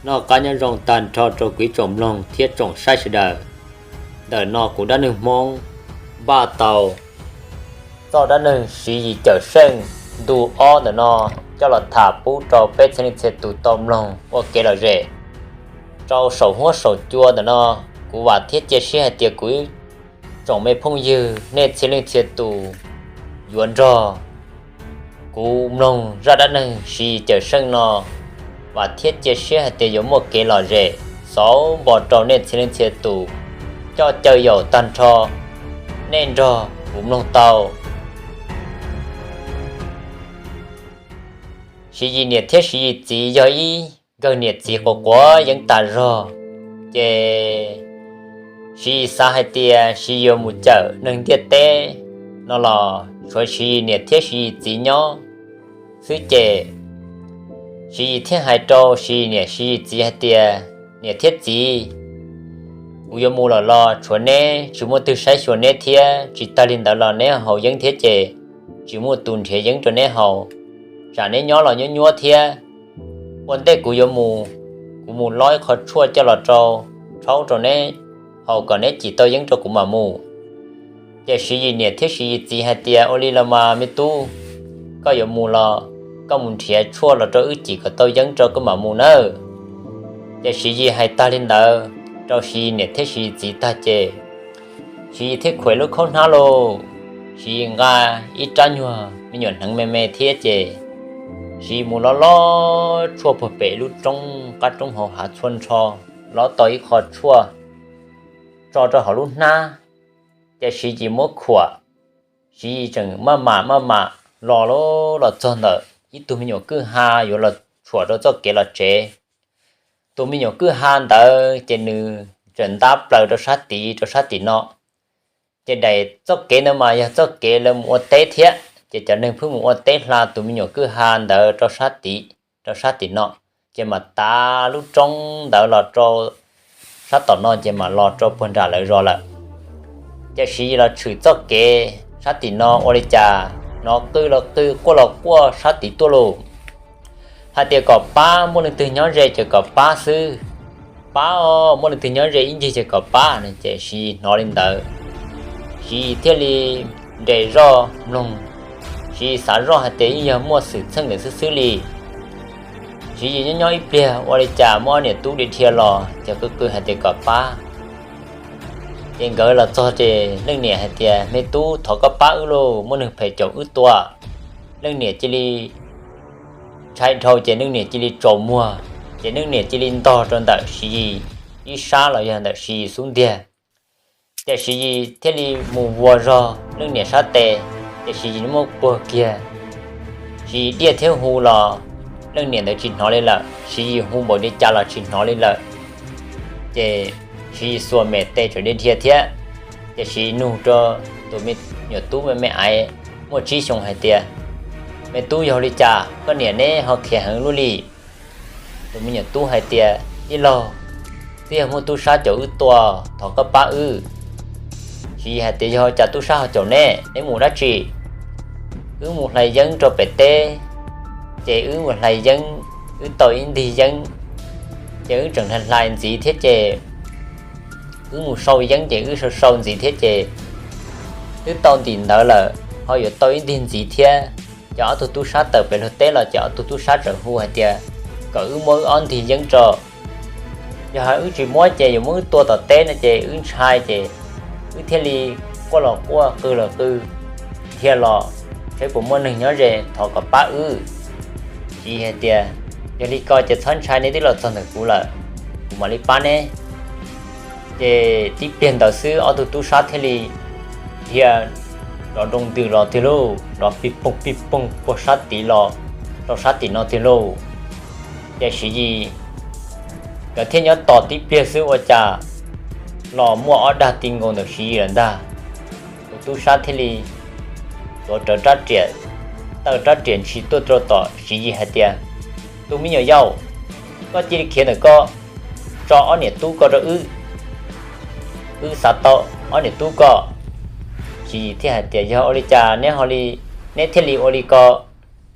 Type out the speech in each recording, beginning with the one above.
Noj qab nyob zoo tag nrho rau kuv ib tsoom mloog thiab tsoom saib sawv daws. Ntawm no kuv Dab Neeg Hmoob npaj tau txoj dab neeg Siv Yis Cawm Seej ntu ob ntawm no coj los tham pub rau peb txhia leej txhia tus tau mloog ua kev lom zem rau saum huab saum cua ntawm no. Kuv vam thiab cia siab hais tias kuv ib tsoom me phooj ywg nej txhia leej txhia tus yuav nrog kuv mloog zaj dab neeg Siv Yis Cawm Seej no, vam thiab cia siab hais tias yuav muaj kev lom zem xauv npo rau nej txhia leej txhia tus coj caw yaum tag nrho nej nrog kuv mloog tau. Siv Yis niam thiab Siv Yis txiv yog ib nkawg niam txiv quav quav yeeb tas zog, ces Siv Yis xav hais tias Siv Yis yuav mus cawm neeg ntiaj teb no los tshuav Siv Yis niam thiab Siv Yis txiv nyob xwb ces Siv Yis thiaj hais rau Siv Yis niam Siv Yis txiv hais tias, Niam thiab txiv, kuv yuav mus lawm los tshuav neb tsis muaj twg saib xyuas neb thiab, tsis tag li ntawd los neb haus yeeb thiab ces tsis muaj tus nrhiav yeeb rau neb haus, tsam neb nyob los nyuab nyuab thiab. Ua ntej kuv yuav mus, kuv mus lob ib qho tshuaj coj los rau, rhaub rau neb haus kom neb cim tau yeeb rau kuv mam mus. Ces Siv Yis niam thiab Siv Yis txiv hais tias, Ua li los mas me tub, koj yuav mus los koj mus nrhiav tshuaj los rau wb cim kom tau yeeb rau koj mam mus nawb. Ces Siv Yis hais tag li ntawd rau Siv Yis niam thiab Siv Yis txiv tag ces Siv Yis thiaj khuam lub khaub hnab lauj, Siv Yis nqa ib rab nyuag me nyuam hneev me me thiab ces Siv Yis mus lob lob tshuaj puag pem lub roob qab roob hauv hav txhua nrho, lob tau ib qho tshuaj tso rau hauv lub hnab, ces Siv Yis muab khuam, Siv Yis tseem maj mam maj mam los, los txog ntawm ib tug me nyuam kwj ha yuav los tshuam rau txoj kev los tsev. Tus me nyuam kwj ha ntawd ces nws tseem ntab plaws rau sab tid rau sab tim no. Ces daim txoj kev ntawd mas yog txoj kev lawv mus ua teb thiab, ces cov neeg pheej mus ua teb hla tus me nyuam kwj ha ntawd rau sab tid rau sab tim no, ces mam tav lub roob ntawd los rau sab tom no ces mam los rau puag nram lawv zos lawm. Ces Siv Yis los tshwm txoj kev sab tim no ua li cas hnov qw los qw quaj los quaj sab tid tuaj lauj, hais tias kom pab, muaj leej twg nyob ze ces kom pab xwb, pab os, muaj leej twg nyob ze ib ncig ces kom pab no. Ces Siv Yis hnov li ntawd, Siv Yis thiaj li nres zoj mloog, Siv Yis xav zoj hais tias yeej yog muaj xwm txheej lawm xwb xwb li. Siv Yis nyob nyob ib pliag ua li cas muaj ob niam tub dhia dhia los ces qw qw hais tias kom pab. Ces nkawd los txog ces leej niam hais tias, Me tub, thov koj pab wb lauj, muaj neeg phem caum wb tua. Leej niam cia li ntshai dhau ces leej niam cia li tsaus muag, ces leej niam cia li ntog rau ntawm Siv Yis ib sab los yog ntawm Siv Yis xub ntiag. Ces Siv Yis thiaj li mus vuas zog leej niam sab tes, ces Siv Yis muab puag kiag, Siv Yis diaj thiab hu los leej niam ntawd tsis hnov li lawm, Siv Yis hu npaum li cas los tsis hnov li lawm. Ces Siv Yis xuas mem tes tseem dhia dhia thiab. Ces Siv Yis nug rau tus me nyuam tub me me aiv muaj tsib xyoos hais tias, Me tub, yog li cas koj niam neb ho khiav heev luaj li? Tus me nyuam tub hais tias, Tij laug, twb yog muaj tub sab caum wb tua, thov koj pab wb. Siv Yis hais tias, Yog cas tub sab ho caum neb? Neb mus dab tsi? Wb mus hlais yeeb rau pem teb, ces wb mus hlais yeeb, wb tau ib ntig yeeb, ces wb tseem hlais hlais ntxiv thiab ces wb mus sau yeeb ces wb sau sau ntxiv thiab ces twb tau ntim ntawd lawm ho yuav tau ib ntig ntxiv thiab. Ces ob tug tub sab tawm pem luag teb los ces ob tug tub sab tseem hu hais tias kom wb muab wb ob ntig yeeb tso, yog hais wb tsis muab ces yuav muab wb tua tom teb no ces wb ntshai ces wb thiaj li quaj los quaj qw los qw dhia los saib puas muaj neeg nyob ze thov kom pab wb. Siv Yis hais tias, Yog li ko ces txhob ntshai, neb twb los txog ntawm kuv lawm, kuv mam li pab neb. Ces tib pliag ntawd xwb ob tug tub sab thiaj li dhia nrov nroo ntws los tiag lauj, nrov pij poog pij poog puag sab tid los rau sab tim no tiag lauj. Ces Siv Yis nkawd thiaj nyob tos tib pliag xwb ua cas los muaj ob dag ti nkaus ntawm Siv Yis lawm ntag. Tus tub sab thiaj li tuav rawv rab riam, taw rab riam ntshis tuaj rau tom Siv Yis hais tias, Tus me nyuam yaus, koj cia li khiav ntawm ko, tso ob niam tub ko rau wb, wb xav tau ob niam tub ko. Siv Yis thiaj hais tias, Yog ua li cas neb ho li, neb thiaj li ua li ko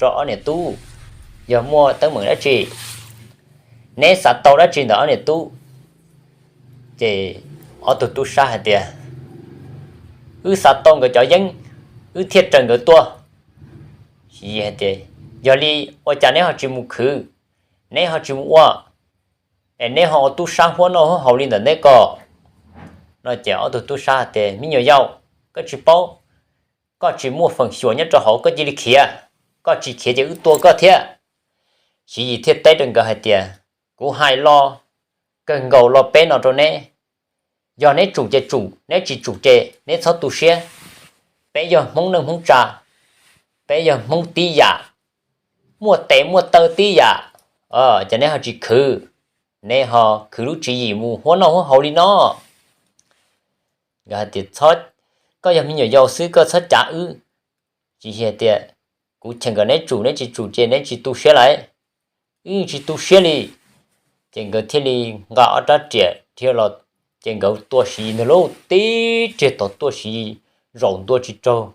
rau ob niam tub? Yog muaj teeb meem dab tsi? Neb xav tau dab tsi ntawm ob niam tub? Ces ob tug tub sab hais tias, Wb xav tau nkawd cov yeeb, wb thiaj raws nkawd tua. Siv Yis hais tias, Yog li ua cas neb ho tsis mus khwv, neb ho tsis mus ua, es neb ho ua tub sab huab noj huab haus li ntawm neb ko? No ces ob tug tub sab hais tias, Me nyuam yaus, koj tsis paub, koj tsis muaj feem xyuam nyob rau hauv, koj cia li khiav, koj tsis khiav ces wb tua koj thiab. Siv Yis thiaj teb rau nkawd hais tias, Kuv hais lo kawg nkaus lo peb no rau neb, yog neb tsum ces tsum, neb tsis tsum ces neb txhob tu siab. Peb yog Hmoob neej Hmoob tsa, peb yog Hmoob tib yam, muaj tes muaj taw tib yam, ces neb ho tsis khwv, neb ho khwv lub tswv yim mus huab noj huab haus li no. Nkawd hais tias, Koj yog me nyuam yaus xwb, koj txhob cav wb. Siv Yis hais tias, Kuv cheem kom neb tsum, neb tsis tsum ces neb tsis tu siab lawm, wb yeej tsis tu siab li. Ces nkawd thiaj li nqa ob rab riam thiab los, ces nkawd tua Siv Yis ntag lauj. Tib riam tod tua Siv Yis zaum ntua tsis raug.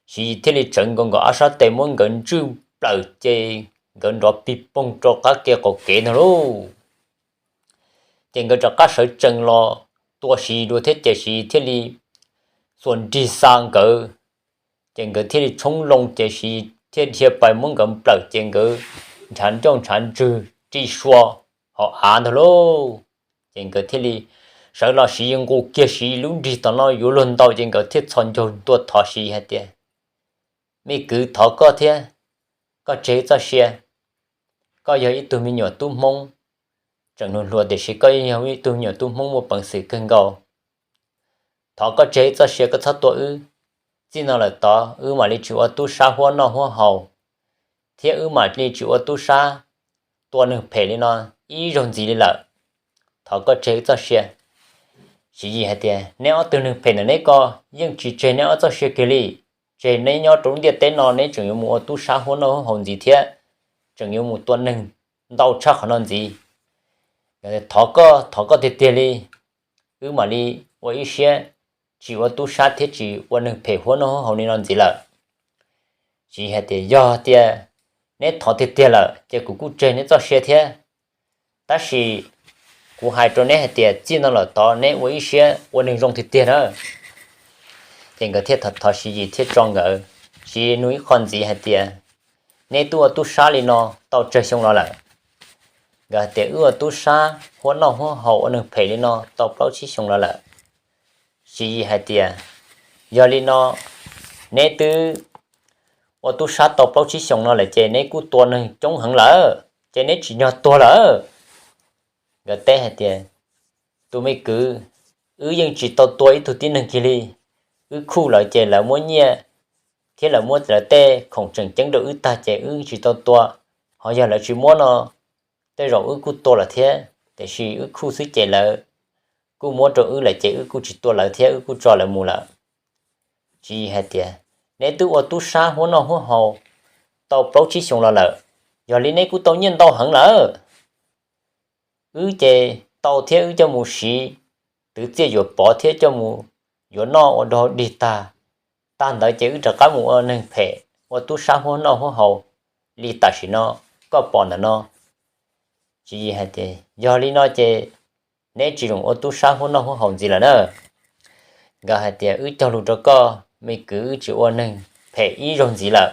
Siv Yis thiaj li tsawv nkaus nkawd ob sab tes muab nkawd ntswj plaws ces nkawd nrov pig poog rau qab ke qaum kev ntag lauj. Ces nkawd rov qab sawv tsees los tua Siv Yis dua thiab ces Siv Yis thiaj li xuas nrig xa nkawd, ces nkawd thiaj li tshoob loo ces Siv Yis thiaj dhia pais muab nkawd nplawm ces nkawd ntshav ncauj ntshav ntswg ri sua hauv av ntag lauj. Ces nkawd thiaj li sawv los, Siv Yis nqus kiag Siv Yis lub nrig tom no yuav luag ntaus ces nkawd thiaj txhos ncaug ntua thov Siv Yis hais tias, Me kwv, thov koj thiab, koj tseg txoj sia, koj yog ib tug me nyuam tub Hmoob tseem hluas hluas tiam sis koj yog ib tug me nyuam tub Hmoob muaj peev xwm kawg nkaus. Thov koj tseg txoj sia, koj txhob tua wb. Txij no lawm tod wb mam li tsis ua tub sab huab noj huab haus, thiab wb mam li tsis ua tub sab tua neeg phem li no ib zaug ntxiv li lawm. Thov koj tseg wb txoj sia. Siv Yis hais tias, Neb ob tug neeg phem ntawm neb ko yeej tsis tseg neb ob txoj sia kiag li. Tseg neb nyob rau lub ntiaj teb no neb tseem yuav mus ua tub sab huab noj huab haus ntxiv thiab, tseem yuav mus tua neeg ntau tshaj qhov no ntxiv. Thov koj, thov koj tiag tiag li, wb mam li ua ib siab tsis ua tub sab thiab tsis ua neeg phem huab noj huab haus li no ntxiv lawm. Siv Yis hais tias, Yog tias neb thov tiag tiag lawm ces kuv kuj tseg neb txoj sia thiab. Tab sis kuv hais rau neb hais tias txij no lawm tod neb ua ib siab ua neeg zoo tiag tiag na. Ces nkawd thiaj thov thov Siv Yis thiab tso nkawd. Siv Yis nug ib qho ntxiv hais tias, Neb twb ua tub sab li no tau tsawg xyoo los lawm? Nkawd hais tias, Wb ua tub sab huab noj huab haus ua neeg phem li no tau plaub tsib xyoo los lawm. Siv Yis hais tias, Yog li no, neb twb ua tub sab tau plaub tsib xyoos no lawm ces neb kuj tua neeg coob heev lawm ces neb tsim nyog tuag lawm. Nkawd teb hais tias, Tus me kwv, wb yeej tsis tau tua ib tug tib neeg kiag li. Wb khuj lawv ces lawv muab nyiaj thiab lawv muab lawv tej khoom tseem ceeb rau wb tag ces wb tsis tau tua. Ho yog lawv tsis muab no, tej zaum wb kuj tua lawm thiab, tiam sis wb khuj xwb ces lawv kuj muab rau wb lawm ces wb kuj tsis tua lawv thiab wb kuj tso lawv mus lawm. Siv Yis hais tias, Neb twb ua tub sab huab noj huab haus tau plaub tsib xyoos los lawm, yog li neb kuj tau nyiaj ntau heev lawm. Wb ces tau thiab wb coj mus siv twv txiaj yuam pov thiab coj mus yuav noj ua dog dig tag. Tag ntawd ces wb rov qab mus ua neeg phem, ua tub sab huab noj huab haus li tam sim no koj pom ntawm no. Siv Yis hais tias, Yog li no ces neb tsis zoo ua tub sab huab noj huab haus ntxiv lawm na. Nkawd hais tias, Wb cog lus rau koj me kwv, wb tsis ua neeg phem ib zaug ntxiv lawm.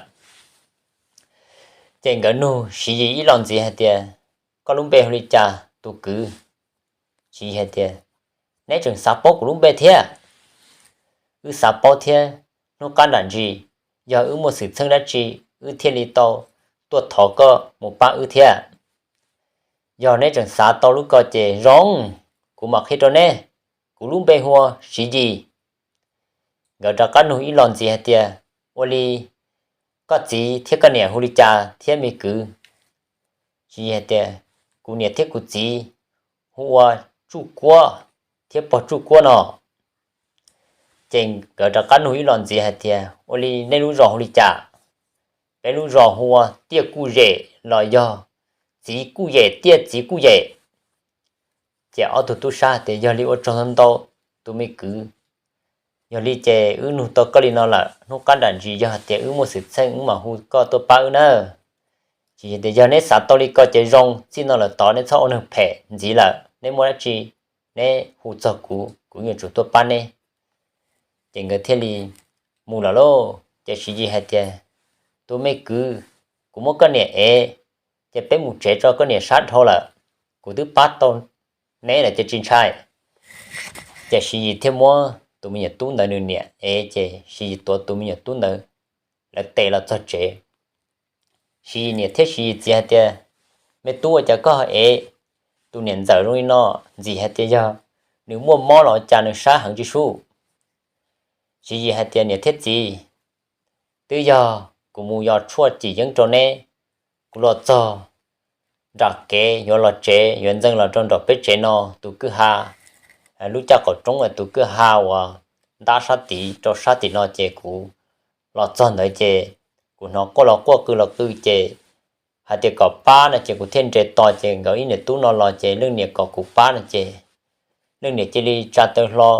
Ces nkawd nug Siv Yis ib los ntxiv hais tias, Koj lub npe hu li cas tus kwv? Siv Yis hais tias, Neb tseem xav paub kuv lub npe thiab? Wb xav paub thiab, hnub qab nram ntsis yog wb muaj xwm txheej dab tsi wb thiaj li tau tuaj thov koj mus pab wb thiab. Yog neb tseem xav tau lub ko ces zoo, kuv mam qhia rau neb. Kuv lub npe hu ua Siv Yis. Nkawd rov qab nug ib los ntxiv hais tias, Ua li koj txiv thiab koj niam hu li cas thiab me kwv? Siv Yis hais tias, Kuv niam thiab kuv txiv hu ua Tsuj Kuab thiab pog Tsuj Kuab no. Ces nkawd rov qab nug ib los ntxiv hais tias, Ua li nej lub zos hu li cas? Peb lub zos hu ua Tiaj Kuj Yem los yog Txiv Kuj Yem, Tiaj Txiv Kuj Yem. Ces ob tug tub sab tias, Yog li ua tsaug ntau tus me kwv, yog li ces wb nug tau koj li no lawm, hnub qab nram ntsis yog hais tias wb muaj xwm txheej wb mam hu koj tuaj pab wb nawb. Siv Yis tias, Yog neb xav tau li ko ces zoo, txij no lawm tod neb txhob ua neeg phem ntxiv lawm, neb muaj dab tsi neb hu txog kuv, kuv yuav tsum tuaj pab neb. Ces nkawd thiaj li mus lawm lauj. Ces Siv Yis hais tias, Tus me kwv, kuv muab koj niam ev, ces peb mus tsev tso, koj niam sab dhau lawm, kuv twb pab tau neb lawm ces tsis ntshai. Ces Siv Yis thiaj muab tus me nyuam tub ntawd nws niam ev, ces Siv Yis tuav tus me nyuam tub ntawd, lawv tes los txog tsev. Siv Yis niam thiab Siv Yis txiv hais tias, Me tub, ua cas koj ev tus niam ntxawm zoo li no? Ntxim hais tias yog nws muaj mob los cas nws sab heev tsis sub? Siv Yis hais tias, Niam thiab txiv, twb yog kuv mus yos tshuaj cim yeeb rau neb, kuv los txog nram kev yuav los tsev, yuav ntxeev los rau nram peb tsev no, tus kwj ha, lub caj qaum roob tus kwj ha uas ntab sab tid rau sab tim no, ces kuv los txog ntawd ces kuv hnov quaj los quaj qw los qw ces hais tias kom pab no ces kuv thiaj nres tos ces nkawd ib niam tub no los ces leej niam kom kuv pab no ces leej niam cia li tsa taw hlo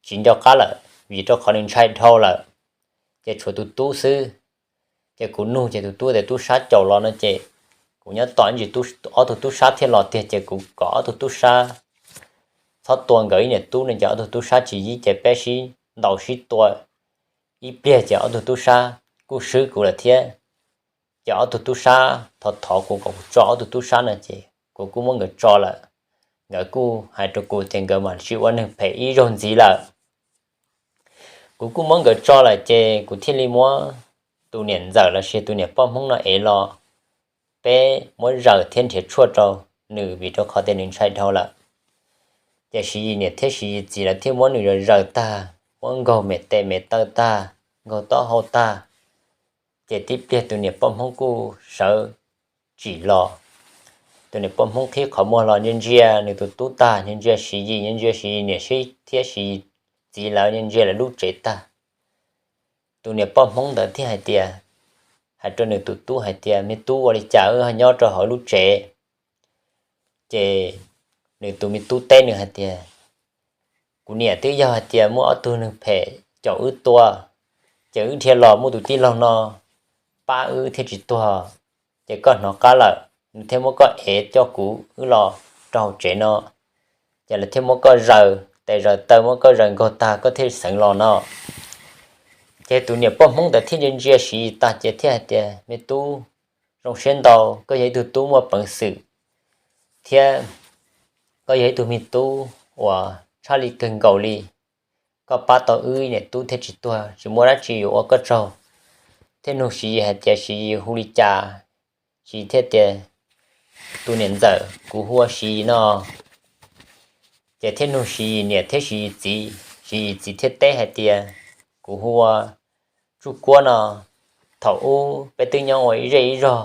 tsis nco qab lawm vim rau qhov nws ntshai dhau lawm, ces tshuav tus tub xwb. Ces kuv nug ces tus tub tias tub sab caum los no ces kuv nyob tos ntsis, ob tug tub sab thiaj los tiag ces kuv kom ob tug tub sab txhob tua nkawd ib niam tub no ces ob tug tub sab tsis yib ces peb sib ntaus sib tua ib pliag ces ob tug tub sab kuj swb kuv lawm thiab. Ces ob tug tub sab thov thov kuv kom kuv tso ob tug tub sab no ces kuv kuj muab nkawd tso lawm. Nkawd kuj hais rau kuv tias nkawd mam tsis ua neeg phem ib zaug ntxiv lawm. Kuv kuj muab nkawd tso lawm ces kuv thiaj li muab tus niam ntxawm los sis tus niam poj Hmoob no ev los, peb muab zaws thiab nrhiav tshuaj rau nws vim rau qhov tias nws ntshai dhau lawm. Ces Siv Yis niam thiab Siv Yis txiv lawv thiaj muab nws zaws zaws tag, muab nkaug me tes me taw tag, nkaug taub hau tag. Ces tib pliag tus niam poj Hmoob kuj sawv tsim los. Tus niam poj Hmoob qhib qhov muag los ntsia ntsia nws tus tub tag, ntsia ntsia Siv Yis, ntsia ntsia Siv Yis niam thiab Siv Yis txiv lawv, ntsia ntsia lawv lub tsev tag. Tus niam poj Hmoob ntawd thiaj hais tias, hais rau nws tus tub hais tias, Me tub, ua li cas wb ho nyob rau hauv lub tsev? Ces nws tus me tub teb nws hais tias, Kuv niam, twb yog hais tias muaj ob tug neeg phem caum wb tua, ces wb dhia los muaj tus tij laug no pab wb thiaj tsis tuag, ces koj hnov qab lawm, nws thiaj muab koj ev coj kuv wb los rau hauv tsev no, ces lawv thiaj muab koj zaws tes zaws taw, muab koj zaws nkaug tag koj thiaj xeev los no. Ces tus niam poj Hmoob ntawd thiaj ntsia ntsia Siv Yis tag ces thiaj hais tias, Me tub, zoo siab ntau, koj yog ib tug tub muaj peev xwm thiab koj yog ib tug me tub uas tshaj li kawg nkaus li. Koj pab tau wb niam tub thiaj tsis tuag, tsis muaj dab tsi yuav ua koj tsaug. Thiaj nug Siv Yis hais tias, Siv Yis hu li cas? Siv Yis thiaj tias, Tus niam ntxawm, kuv hu ua Siv Yis no. Ces thiaj nug Siv Yis niam thiab Siv Yis txiv, Siv Yis txiv thiaj teb hais tias, Kuv hu ua Tsuj Kuab no. Thaum ub peb twb nyob ua ib zej ib zog,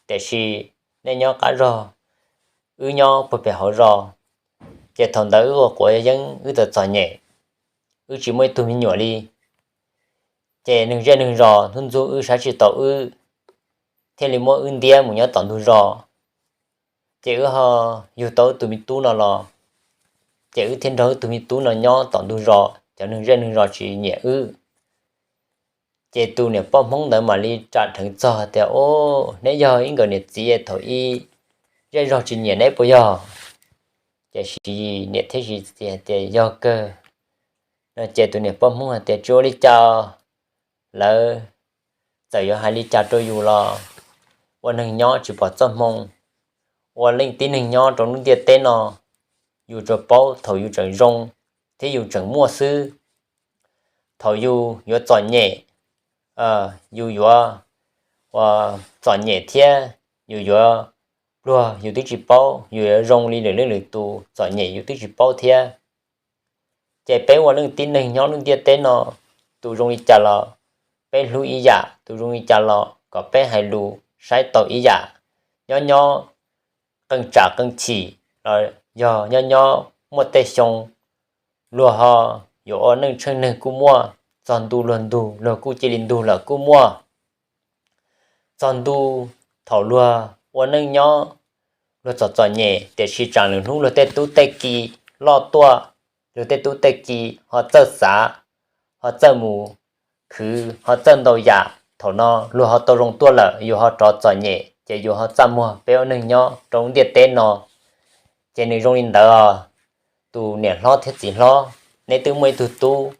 tiam sis nej nyob qab zog, wb nyob puag pem hauv zos. Ces thaum ntawd wb ua quav yeeb wb txom txom nyem, wb tsis muaj ib tug me nyuam li. Ces neeg zej neeg zos ntxub ntxub wb, saib tsis taus wb, thiaj li muab wb ntiab mus nyob tom ntug zos. Ces wb ho yug tau wb tus me tub no los, ces wb thiaj nrog wb tus me tub no nyob tom ntug zos, cov neeg zej neeg zos tsis nyiam wb. Ces tus niam poj Hmoob ntawd mam li ram dheev txog tias, Au, neb yog ib nkawm niam txiv thaum ub zej zog tsis nyiam neb puas yog? Ces Siv Yis niam thiab Siv Yis txiv hais tias, Yog kawg. No ces tus niam poj Hmoob hais tias, Tsis ua li cas, lawv txawm yuav hais li cas rau yus los ua neeg nyob tsis pom txoj hmoo, ua leej tib neeg nyob rau lub ntiaj teb no, yus tsuas paub thaum yus tseem zoo thiab yus tseem muaj xwb. Thaum yus yuav txom nyem, yus yuav ua txom nyem thiab yus yuav pluag yus twb tsis paub, yus yuav zoo li lwm leej lwm tus txom nyem yus twb tsis paub thiab. Ces peb ua leej tib neeg nyob lub ntiaj teb no, tus zoo li cas los peb hlub ib yam, tus zoo li cas los kom peb hais lus saib taus ib yam. Nyob nyob qee tsam qee chim los yog nyob nyob muaj tej xyoo, luag ho yuav ua neej tsheej neeg kuj muaj, txog ntu luag ntug luag kuj cia li ntug lawm kuj muaj. Txog ntu thaum luag ua neej nyob, luag txom txom nyem tiam sis tsam lwm hnub luag tej tub tej ki loj tuaj, luag tej tub tej ki ho txawj xav, ho txawj mus khwv, ho txawj ntau yam, thaum no luag ho tau zoo tuaj lawm, yus ho rov txom nyem. ces yus ho txaj muag peb ua neeg nyob rau ntiaj teb no. Ces nws zoo li ntawd os, tus niam hlob thiab txiv hlob, neb twb muaj ib tug tub,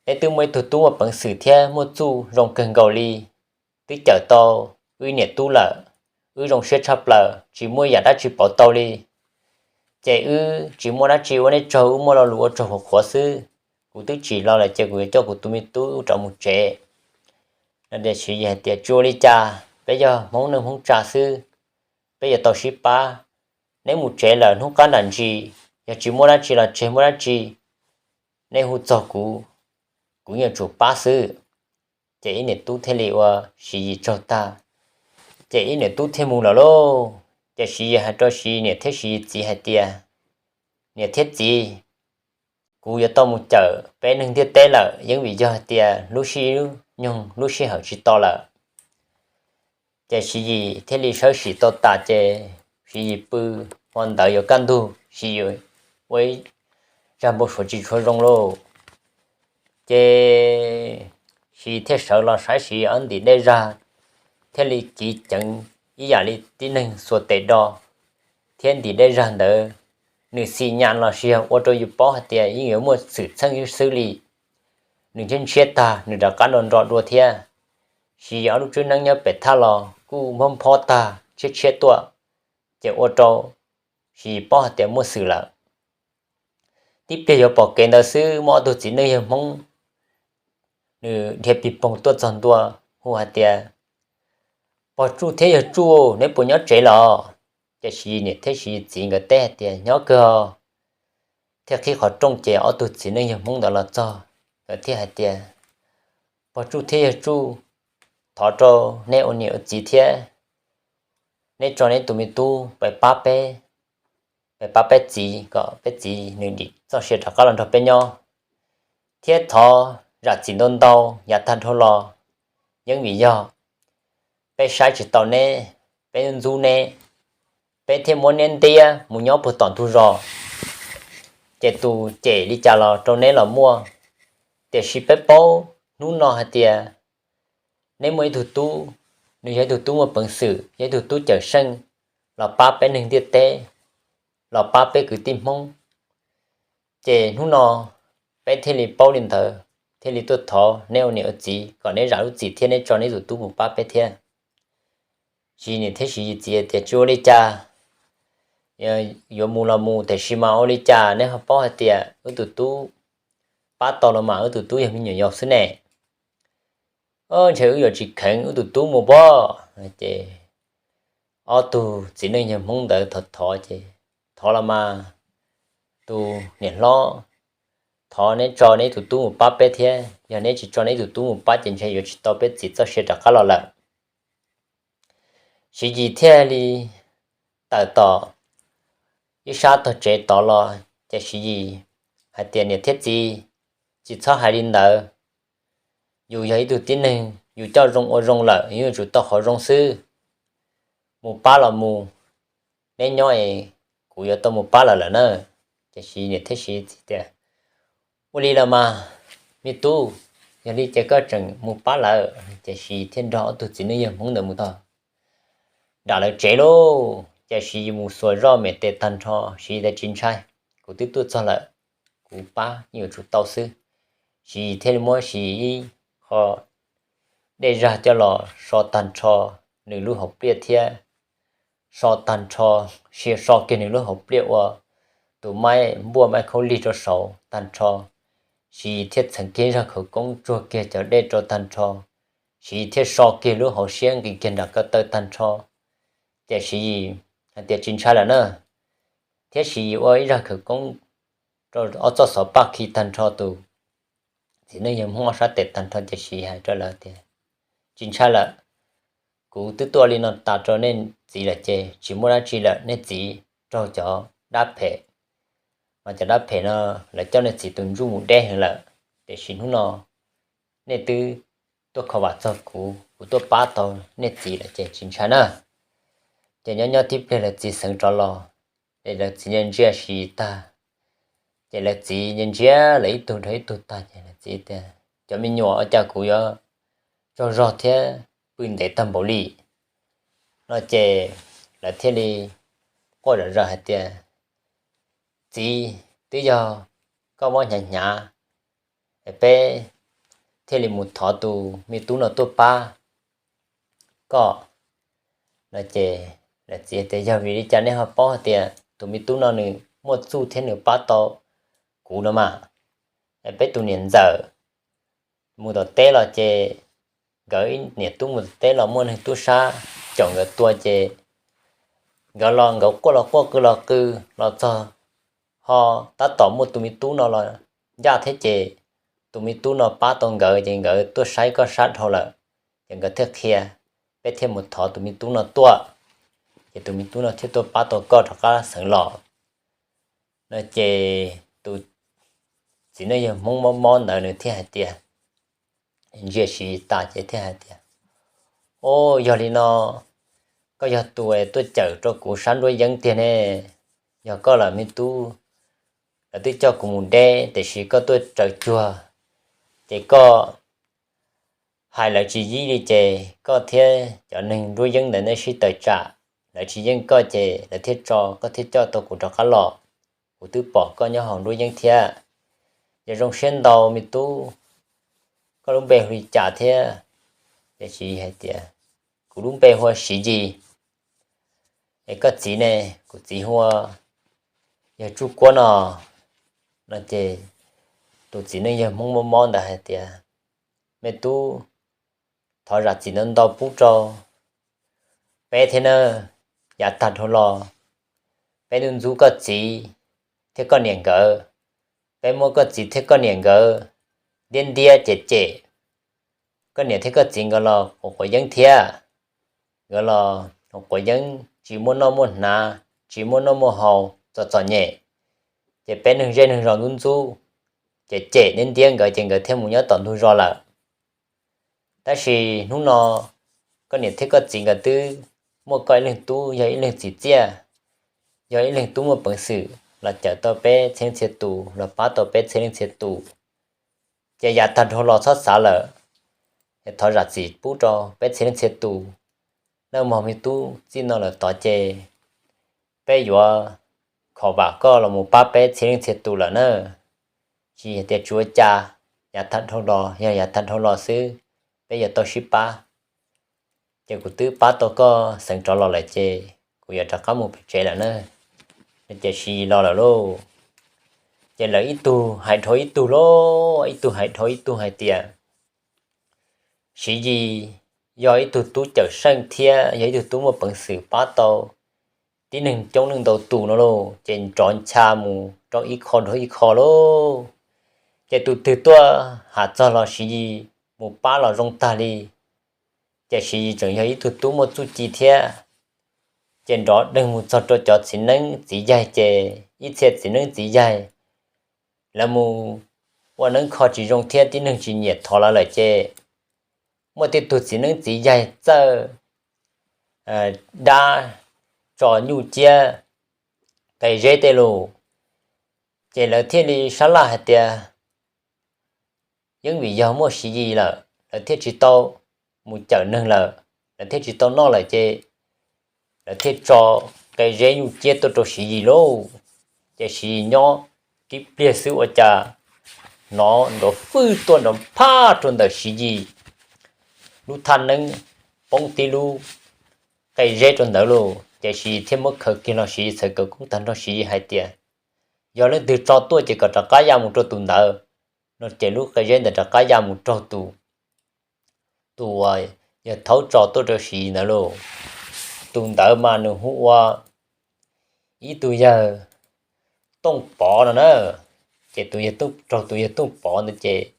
neb twb muaj ib tug tub muaj peev xwm thiab muaj txuj zoo kawg nkaus li, twb cawm tau wb niam tub lawm, wb zoo siab tshaj plaws tsis muaj yam dab tsi pauv tau li. Ces wb tsis muaj dab tsi ua neb tsaug, wb muaj lo lus ua tsaug qhuav qhuav xwb. Kuv twb tsim los lawm ces kuv yuav coj kuv tus me tub rov mus tsev. Siv Yis hais tias tsis ua li cas, peb yog Hmoob neej Hmoob tsa xwb, peb yuav tau sib pab. Neb mus tsev lawm hnub qab nram ntsis, yog tsis muaj dab tsi los tseg, muaj dab tsi neb hu txog kuv, kuv yeej tsum pab xwb. Ces ib niam tub thiaj li ua Siv Yis tsaug tag, ces ib niam tub thiaj mus lawm lauj. Ces Siv Yis hais rau Siv Yis niam thiab Siv Yis txiv hais tias, niam thiab txiv, kuv yuav tau mus cawm peb neeg ntiaj teb lawm, yeej vim yog hais tias lub sij nyoog lub sij hawm tsis to lawm. Ces Siv Yis thiaj li sawb sim tau tas ces Siv Yis pw, hmo ntawd yuav kaj ntug, Siv Yis ua ib zag npau suav tsis tshua zoo lauj. Ces Siv Yis thiaj sawv los saib Siv Yis ob ntim dej zag, thiaj li kiv ceev ib yam li tib neeg xuas tes do thiab ntim dej zag ntawd. Nws xim nyam los sis yog ua rau yus paub hais tias yeej yuav muaj xwm txheej xwb li. Nws ntshiab ntshiab tag, nws rov qab nro nro dua thiab. Siv Yis ob lub tswb neeb nyob pem thaj los kuj nphob nphob tag tshiab tshiab tuaj, ces ua rau Siv Yis paub hais tias muaj xwm lawm. Tib pliag yuav pom kev ntawd xwb, muaj ob tug txiv neej yawg Hmoob, nws dhia pig poog tuaj txog ntua, hu hais tias, pog Tsuj thiab yawg Tsuj, neb puas nyob tsev los? Ces Siv Yis niam thiab Siv Yis txiv nkawd teb hais tias nyob kawg os. Thiaj qhib qhov rooj ces ob tug txiv neej yawg Hmoob ntawd los txog, nkawd thiaj hais tias, pog Tsuj thiab yawg Tsuj, thov rau neb ua niam ua txiv thiab, neb tso neb tus me tub pab peb, pab peb txiv kom peb txiv nws dim txoj sia rov qab los nrog peb nyob, thiab thov zam txim ntau ntau yav tag dhau los, yeej vim yog peb saib tsis tau neb, peb ntxub neb, peb thiaj muab neb ntiab mus nyob puag tom ntug zos, ces tus cem li cas los rau neb los muaj. Tiam sis peb paub hnub no hais tias neb muaj ib tug tub, nws yog ib tug tub muaj peev xwm, yog ib tug tub cawm seej, los pab peb neeg ntiaj teb, los pab peb kwv tij Hmoob. Ces hnub no peb thiaj li paub li ntawd, thiaj li tuaj thov neb ua niam ua txiv kom neb zam lub txim thiab neb tso neb tus tub mus pab peb thiab. Siv Yis niam thiab Siv Yis txiv tias tsis ua li cas, yuav mus los mus, tiam sis mas ua li cas neb ho paub hais tias wb tus tub pab tau los mas wb tus tub yog me nyuam yaus xwb ne. Ntshe wb yuav tsis kheev wb tus tub mus pob. Ces ob tug txiv neej yawg Hmoob ntawd thov thov ces, thov los mas, tus niam hlob, thov neb tso neb tus tub mus pab peb thiab, yog neb tsis tso neb tus tub mus pab ces ntshe yuav tsis tau peb txiv txoj sia rov qab los lawm. Siv Yis thiaj li tawm tom ib sab tog tsev tod los ces Siv Yis hais tias niam thiab txiv, tsis txhob hais li ntawd. Yus yog ib tug tib neeg, yus coj zoo ua zoo lawm, yus yuav tsum tau qhov zoo xwb. Mus pab los mus, neb nyob es kuv yuav tau mus pab lawm lawm na. Ces Siv Yis niam thiab Siv Yis txiv tias, ua li los mas, me tub, yog li ces koj tseem mus pab lawm. Ces Siv Yis thiaj nrog ob tug txiv neej yawg Hmoob ntawd mus txog nram lawv tsev lauj. Ces Siv Yis mus xuas zoj mem tes tag nrho, Siv Yis tias tsis ntshai, kuv twb tuaj txog lawm, kuv pab yeej yuav tsum tau xwb. Siv Yis thiaj li muab Siv Yis ib qho dej zag coj los so tag nrho nws lub hauv pliaj thiab so tag nrho, so kiag nws lub hauv pliaj ua tus maib npuaj maib khaub lig rau saud tag nrho. Siv Yis thiaj txheev kiag zaj khawv koob tsuag kiag cov dej rau tag nrho. Siv Yis thiaj so kiag lub hauv siab nqis kiag nram ko taw tag nrho. Ces Siv Yis hais tias tsis ntshai lawm na, thiab Siv Yis ua ib zaj khawv koob rau ob txoj xov paj khi tag nrho tus txiv neej yawg Hmoob ob sab tes tag nrho ces Siv Yis hais rau lawv tias, tsis ntshai lawm, kuv twb tuaj li no tas rau nej txiv lawm ces tsis muaj dab tsi lawm, nej txiv raug cov dab phem, mas cov dab phem no lawv coj nej txiv tus ntsuj mus deb heev lawm, tiam sis hnub no nej twb tuaj kho vam txog kuv, kuv tuaj pab tau nej txiv lawm ces tsis ntshai na. Ces nyob nyob tib pliag lawv txiv xeev rov los, ces lawv txiv ntsia ntsia Siv Yis tag, ces lawv txiv ntsia ntsia lawv ib tug rau ib tug tag ces lawv txiv tias, cov me nyuam, ua cas kuv yuav tsaug zog thiab pw ntev tag npaum li? No ces lawv thiaj li quaj zom zaws hais tias, Txiv, twb yog koj mob hnyav hnyav, peb thiaj li mus thov tus me tub no tuaj pab koj. No ces lawv txiv tias, Yog vim li cas nej ho paub hais tias tus me tub no nws muaj txuj thiab nws pab tau kuv no mas? Peb tus niam ntxawm mus tom teb los ces nkawd niam tub mus tom teb los muaj neeg tub sab caum nkawd tua ces nkawd los nkawd quaj los quaj qw los qw los txog ho tab tom muaj tus me tub no los ncaj thiab ces tus me tub no pab tau nkawd ces nkawd tuaj saib koj sab dhau lawm, ces nkawd thiaj qhia, peb thiaj mus thov tus me tub no tuaj, ces tus me tub no thiaj tuaj pab tau koj rov qab xeev los. No ces tus txiv neej yawg Hmoob mob mob ntawd nws thiaj hais tias, ntsia Siv tas ces thiaj hais tias, Au, yog li no koj yog tus tuaj cawm rau kuv sab nruab yeeb tiag ne. Yog koj lawm me tub, lawv twb coj kuv mus deb tiam sis koj tuaj tsaws cuag, ces koj hais lawv tsis yib li ces koj thiab cov neeg nruab yeeb ntawd nej sib tawm tsam, lawv tsis yeej koj ces lawv thiaj tso koj thiaj coj tau kuv rov qab los. Kuv twb pom koj nyob hauv nruab yeeb thiab. Yog zoo siab ntau me tub, koj lub npe hu li cas thiab? Ces Siv hais tias, Kuv lub npe hu ua Siv Yis. Es koj txiv ne? Kuv txiv hu ua yawg Tsuj Kuab no. No ces tus txiv neej yawg Hmoob mob mob ntawd hais tias, Me tub, thov zam txim ntau ntau pub rau peb thiab nawb. Yav tag dhau los peb ntxub ntxub koj txiv thiab koj niam nkawd, peb muab koj txiv thiab koj niam nkawd ntiab ntiab cem cem. Koj niam thiab koj txiv nkawd los quav quav yeeb thiab, nkawd los quav yeeb tsis muaj noj muaj hnav, tsis muaj noj muaj haus, txom txom nyem, ces peb neeg zej neeg zos ntxub ntxub, ces cem ntiab ntiab nkawd ces nkawd thiaj mus nyob tom ntug zos lawm. Tab sis hnub no koj niam thiab koj txiv nkawd twb muaj koj ib leeg tub yog ib leeg txiv txiaj, yog ib leeg tub muaj peev xwm los cawm tau peb txhia leej txhia tus, los pab tau peb txhia leej txhia tus. Ces yav tag dhau los txhob xav lawm, thov zam txim pub rau peb txhia leej txhia tus. Nawb mog me tub, txij no lawm tod ces peb yuav khom vam koj los mus pab peb txhia leej txhia tus lawm nawb. Tsis hais tias tsis ua cas, yav tag dhau los yog yav tag dhau los xwb, peb yuav tau sib pab. Ces kuv twb pab tau koj xeev rov los lawm ces kuv yuav rov qab mus pem tsev lawm nawb. Ces Siv Yis los lawm lauj. Ces lawv ib tug hais dhau ib tug lauj, ib tug hais dhau ib tug hais tias, Siv Yis yog ib tug tub cawm seej thiab yog ib tug tub muaj peev xwm pab tau tib neeg coob leej ntau tus no lauj, ces nrov ncha mus rau ib qho dhau ib qho lauj. Ces tus twg tuaj has txog los Siv Yis mus pab los zoo tag li. Ces Siv Yis tseem yog ib tug tub muaj txuj ci thiab, ces nrov deeg mus txog rau cov txiv neeb txiv yaig, ces ib txhia txiv neeb txiv yaig lawv mus ua neeb kho tsis zoo thiab tib neeg tsis nyiam thov lawv lawm ces muaj tej tug txiv neeb txiv yaig txawj dab tso nyuj ciab qe zeb tej lus, ces lawv thiaj li sab laj hais tias, yeej vim yog muaj Siv Yis lawm lawv thiaj tsis tau mus cawm neeg lawm, lawv thiaj tsis tau noj lawm ces lawv thiaj tso qe zeb nyuj ciab tuaj rau Siv Yis lauj. Ces Siv Yis nyob tib pliag xwb ua cas hnov nrov fwj tuaj nrov phaj rau ntawm Siv Yis lub thaj neeb, poob tib lub qe zeb rau ntawd lauj. Ces Siv Yis thiaj muab khaws kiag los, Siv Yis txhais khawv koob tag nrho, Siv Yis hais tias, yog leej twg tso tuaj ces kom rov qab ya mus rau tus ntawd. No ces lub qe zeb ntawd rov qab ya mus raug tus, tus uas yawg thaub tso tuaj rau Siv Yis ntawd lauj. Tus ntawd mas nws hu ua ib tug yawg Tooj Pov no na. Ces tus yawg, raug tus yawg Tooj Pov ntawd ces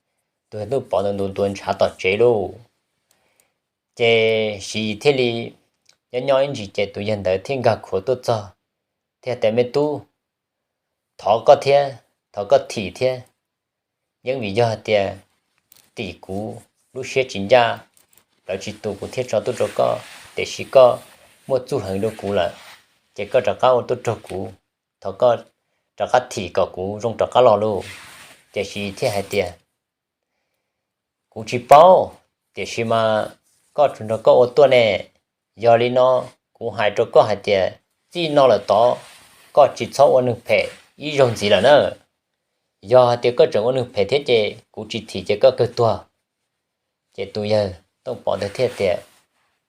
tus yawg Tooj Pov ntawd ntuav ntuav ntshav tom tsev lauj. Ces Siv Yis thiaj li nyob nyob ib ntsis ces tus yawg ntawd thiaj nkag khuav tuaj txog, thiaj tias, me tub, thov koj thiab, thov koj thim thiab. Yeej vim yog hais tias tim kuv lub siab tsis ncaj, lawv tsis tu kuv thiaj tso tuaj rau koj, tiam sis koj muaj txuj heev rau kuv lawm, ces koj rov qab ua tuaj raug kuv, thov koj rov qab thim kom kuv zoo rov qab los lauj. Ces Siv Yis thiaj hais tias, kuv tsis paub, tiam sis mas koj tsuas nrog koj ua tuaj ne, Yog li no, kuv hais rau koj hais tias txij no lawm tod koj tsis txhob ua neeg phem ib zaug ntxiv lawm na. Yog hais tias koj tseem ua neeg phem thiab ces kuv tsis thim ces koj kawg tuag. Ces tus yawg Tooj Pov ntawd thiaj tias,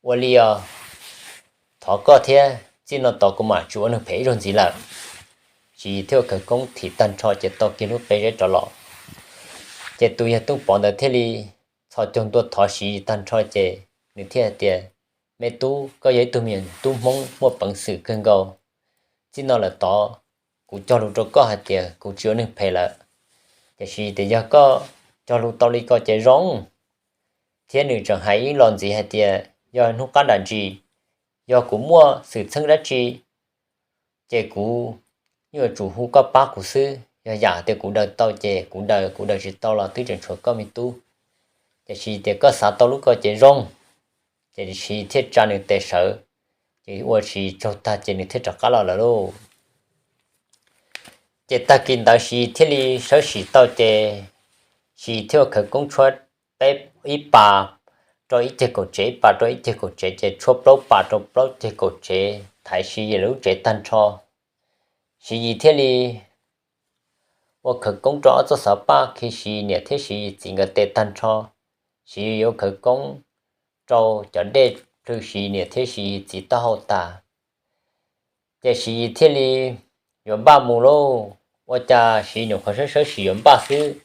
ua li os, thov koj thiab, txij no tod kuv mam tsis ua neeg phem ib zaug ntxiv lawm. Siv Yis thiaj ua khawv koob thim tag nrho ces tau kiag lub qe zeb rov los. Ces tus yawg Tooj Pov ntawd thiaj li txhos caug ntua thov Siv Yis tag nrho ces nws thiaj hais tias, me tub, koj yog ib tug me nyuam tub Hmoob muaj peev xwm kawg nkaus. Txij no lawm tod kuv cog lus rau koj hais tias kuv tsis ua neeg phem lawm. Tiam sis tias yog koj cog lus tau li ko ces zoo. Thiab nws tseem hais ib los ntxiv hais tias yog hnub qab nram ntsis, yog kuv muaj xwm txheej dab tsi ces kuv yuav tsum hu koj pab kuv xwb. Yog yam tias kuv daws tau ces kuv daws, kuv daws tsis tau los twb tseem tshuav koj me tub. Tiam sis tias koj xav tau lub ko ces zoo. Ces Siv Yis thiaj tsa nws tes sawv, ces ua Siv Yis tsaug tag ces nws thiaj rov qab los lawm lauj. Ces tag kis ntawd Siv Yis thiaj li sawb Siv Yis tau ces Siv Yis thiaj ua khawv koob tshuab peb, ib pas rau ib ceg kaum tsev, ib pas rau ib ceg kaum tsev, ces tshuab plaub pas rau plaub ceg kaum tsev thaiv Siv Yis lub tsev tag nrho. Siv Yis thiaj li ua khawv koob rau ob txoj xov paj khi Siv Yis niam thiab Siv Yis txiv nkawd tes tag nrho. Siv Yis yuav khawv koob rau cov dej plhws Siv Yis niam thiab Siv Yis txiv taub hau tas. Ces Siv Yis thiaj li yuav npaj mus lauj. Ua cas Siv Yis nyuam qhuav sawb sawb Siv Yis yuav npaj xwb,